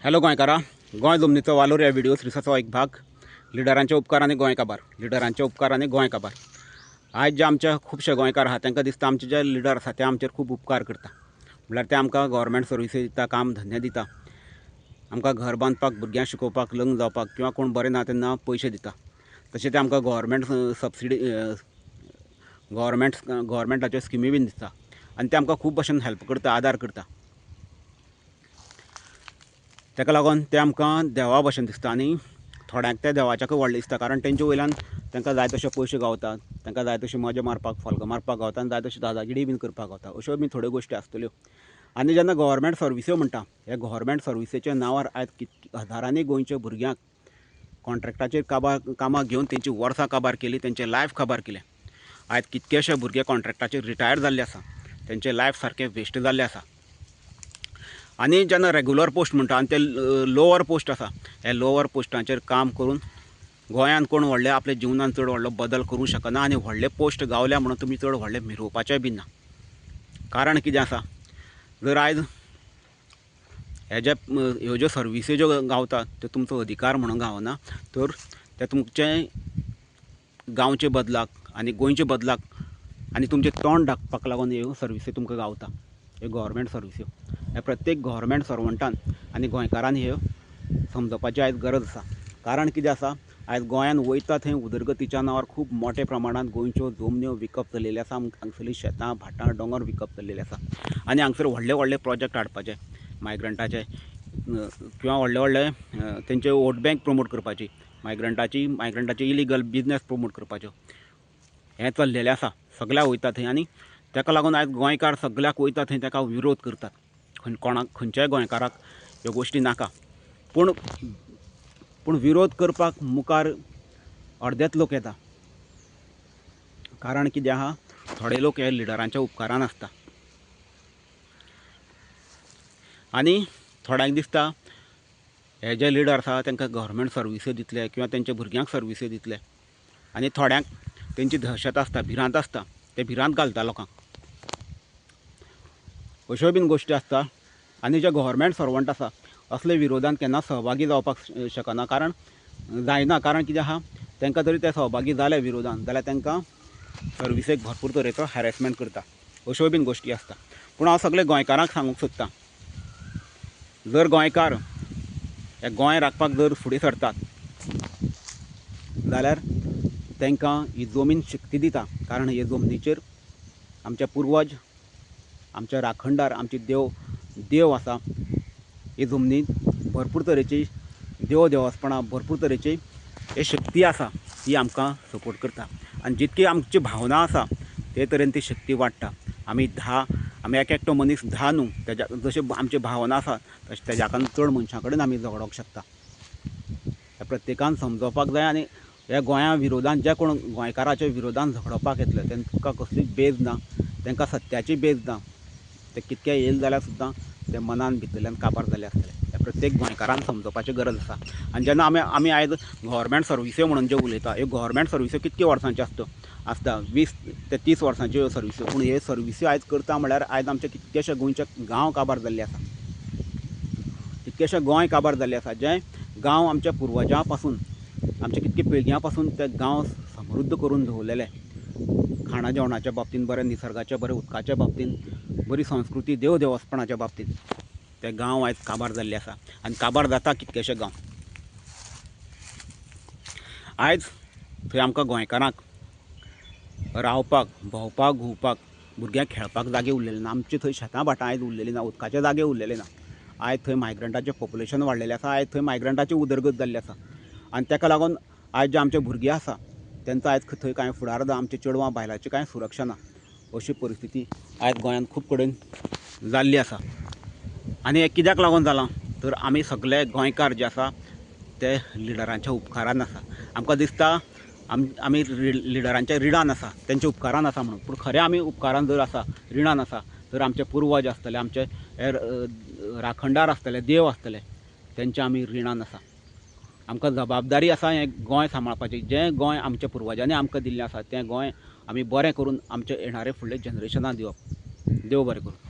Hello गोंयकारा, Goa जमनीचो वालोर ह्या video सिरिसाचो एक भाग. लिडरांचे उपकार आनी गोंय काबार, लिडरांचे उपकार आनी गोंय काबार. आयज जे आमचे खुबशे गोंयकार आहा तांकां दिसता आमचे जे लिडर आसा ते आमचेर खूब उपकार करता, म्हणल्यार ते आमकां गव्हर्मेंट सर्विसी दिता, काम धंदे दिता, आमकां घर बांदपाक, भुरग्यांक शिकोवपाक, लग्न जावपाक किंवा कोण बरें ना तेन्ना पयशे दिता. तशें ते आमकां गव्हर्मेंट सबसिडी, गव्हर्मेंटाच्यो स्किमी बीन दिता आनी ते आमकां खूब भशेन हेल्प करता, आदार करता. ताका लागून ते आमकां देवा भशेन दिसता आनी थोड्यांक ते देवाच्याकूय व्हडलें दिसता, कारण तेंचे वयल्यान तांकां जाय तशे पयशे गावतात, तांकां जाय तशी मजा मारपाक, फोल्गां मारपाक गावता आनी जाय तशी दादागिरी बीन करपाक गावता. अश्यो बी थोड्यो गोश्टी आसतल्यो. आनी जेन्ना गव्हर्मेंट सर्विस्यो म्हणटा, ह्या गव्हर्मेंट सर्विसेच्या नांवार आयज हजारांनी गोंयच्या भुरग्यांक कॉन्ट्रॅक्टाचेर कामाक घेवन तेंची वर्सां काबार केली, तेंचें लायफ काबार केलें. आयज कितकेशे भुरगे कॉन्ट्रॅक्टाचेर रिटायर जाल्ले आसा, तेंचें लायफ सारकें वेस्ट जाल्लें आसा. आनी जेन्ना रेगुलर पोस्ट म्हणटा आनी ते लोवर पोस्ट आसा, ह्या लोवर पोस्टांचेर काम करून गोंयांत कोण व्हडले आपल्या जिवनान चड व्हडलो बदल करूंक शकना आनी व्हडले पोस्ट गावल्या म्हणून तुमी चड व्हडले मिरोवपाचें बी ना. कारण कितें आसा, जर आयज हे जे ह्यो ज्यो सर्विसी ज्यो गावता त्यो तुमचो अधिकार म्हणून गावना, तर ते तुमचे गांवचे बदलाक आनी गोंयचे बदलाक आनी तुमचें तोंड धाकपाक लागून ह्यो सर्विसी तुमकां गावता, ह्यो गव्हर्मेंट सर्विस्यो. ह्या प्रत्येक गव्हर्मेंट सर्वंटान आनी गोंयकारान ह्यो समजपाची आयज गरज आसा. कारण कितें आसा, आयज गोंयान वयता थंय उदरगतीच्या नांवार खूब मोठ्या प्रमाणांत गोंयच्यो जमन्यो विकप चलिल्ल्यो आसा. हांगसरलीं शेतां, भाटां, दोंगर विकप चलिल्ले आसा आनी हांगसर व्हडले व्हडले प्रोजेक्ट हाडपाचे मायग्रंटाचे किंवा व्हडले व्हडले तेंचे वोट बँक प्रमोट करपाची, मायग्रंटाची इलिगल बिजनेस प्रमोट करपाच्यो, हें चल्लेलें आसा सगळ्याक वयता थंय. आनी ताका लागून आयज गोंयकार सगळ्याक वयता थंय ताका विरोध करतात. कोणाक खंयच्याय गोंयकाराक ह्यो गोश्टी नाका, पूण विरोध करपाक मुखार अर्देच लोक येता. कारण कितें आहा, थोडे लोक हे लिडरांच्या उपकारान आसता आनी थोड्यांक दिसता हे जे लिडर आसा तांकां गव्हर्मेंट सर्विसी दितले किंवा तेंच्या भुरग्यांक सर्विसी दितले आनी थोड्यांक तेंची दहशत आसता, भिरांत आसता, ते भिरांत घालता लोकांक. अश्यो बीन गोश्टी आसता. आनी जे गव्हर्मेंट सर्वंट आसा असले विरोधान केन्ना सहभागी जावपाक शकना, कारण जायना. कारण कितें आहा, तांकां जरी ते सहभागी जाले विरोधान जाल्यार तांकां सर्विसेक भरपूर तरेचो हॅरेसमेंट करता. अश्यो बीन गोश्टी आसता. पूण हांव सगळे गोंयकारांक सांगूंक सोदतां, जर गोंयकार हे गोंय राखपाक जर फुडें सरतात जाल्यार तांकां ही जमीन शक्ती दिता. कारण हे जमनीचेर आमचे पुर्वज, आमचे राखणदार, आमचे देव आसा. हे जमनीत भरपूर तरेची देव देवस्पणां, भरपूर तरेची हे शक्ती आसा, ती आमकां सपोर्ट करता. आनी जितकी आमची भावना आसा ते तरेन ती शक्ती वाडटा. आमी एक एकटो मनीस 10 न्हू, तेज्या जशें आमची भावना आसा तशें तेज्याकान चड मनशां कडेन आमी झगडोंक शकता. ह्या प्रत्येकान समजोवपाक जाय. आनी ह्या गोंया विरोधान जे कोण गोंयकाराच्या विरोधान झगडोवपाक येतले तांकां कसलीच बेज ना, तांकां सत्याची बेज ना. ते कितके येयले जाल्यार सुद्दां ते मनान भितरल्यान काबार जाल्ले आसतले. ह्या प्रत्येक गोंयकारान समजोवपाची गरज आसा. आनी जेन्ना आमी आयज गव्हर्मेंट सर्विस्यो म्हणून ज्यो उलयता, ह्यो गव्हर्मेंट सर्विस्यो कितके वर्सांच्यो आसता, 20 ते 30 वर्सांच्यो ह्यो सर्विस्यो. पूण ह्यो सर्विस्यो आयज करता म्हणल्यार आयज आमचे कितकेशे गोंयचे गांव काबार जाल्ले आसा, कितकेशे गोंय काबार जाल्ले आसा. जे गांव आमच्या पुर्वजां पासून, आमच्या कितके पिळग्यां पासून ते गांव समृद्ध करून दवरलेले, खाणा जेवणाच्या बाबतीन बरें, निसर्गाच्या बरें, उदकाच्या बाबतीन बरी संस्कृती, देव देवस्पणाच्या बाबतीन ते गांव आयज काबार जाल्ले आसा. आनी काबार जाता कितकेशे गांव. आयज थंय आमकां गोंयकारांक रावपाक, भोंवपाक, घुंवपाक, भुरग्यांक खेळपाक जागे उरलेले ना. आमचे थंय शेतां भाटां आयज उरलेली ना, उदकाचे जागे उरलेले ना. आयज थंय मायग्रंटाचें पॉप्युलेशन वाडलेलें आसा, आयज थंय मायग्रंटाची उदरगत जाल्ली आसा. आनी ताका लागून आयज जे आमचे भुरगे आसा तेंचो आयज थंय कांय फुडार ना, आमच्या चेडवां बायलांची कांय सुरक्षा ना. अशी परिस्थिती आयज गोंयांत खूब कडेन जाल्ली आसा. आनी हें कित्याक लागून जालां, तर आमी सगळे गोंयकार जे आसा ते लिडरांच्या उपकारान आसा. आमकां दिसता आमी लिडरांच्या रिणान आसा, तेंच्या उपकारान आसा म्हणून. पूण खरें आमी उपकारान जर आसा, रिणान आसा, तर आमचे पुर्वज आसतले, आमचे राखणदार आसतले, देव आसतले, तेंच्या आमी रिणान आसा. आमकां जबाबदारी आसा हें गोंय सांबाळपाची. जें गोंय आमच्या पुर्वजांनी आमकां दिल्लें आसा तें गोंय आमी बरें करून आमच्या येणारे फुडले जनरेशनाक दिवप. देव बरें करूं.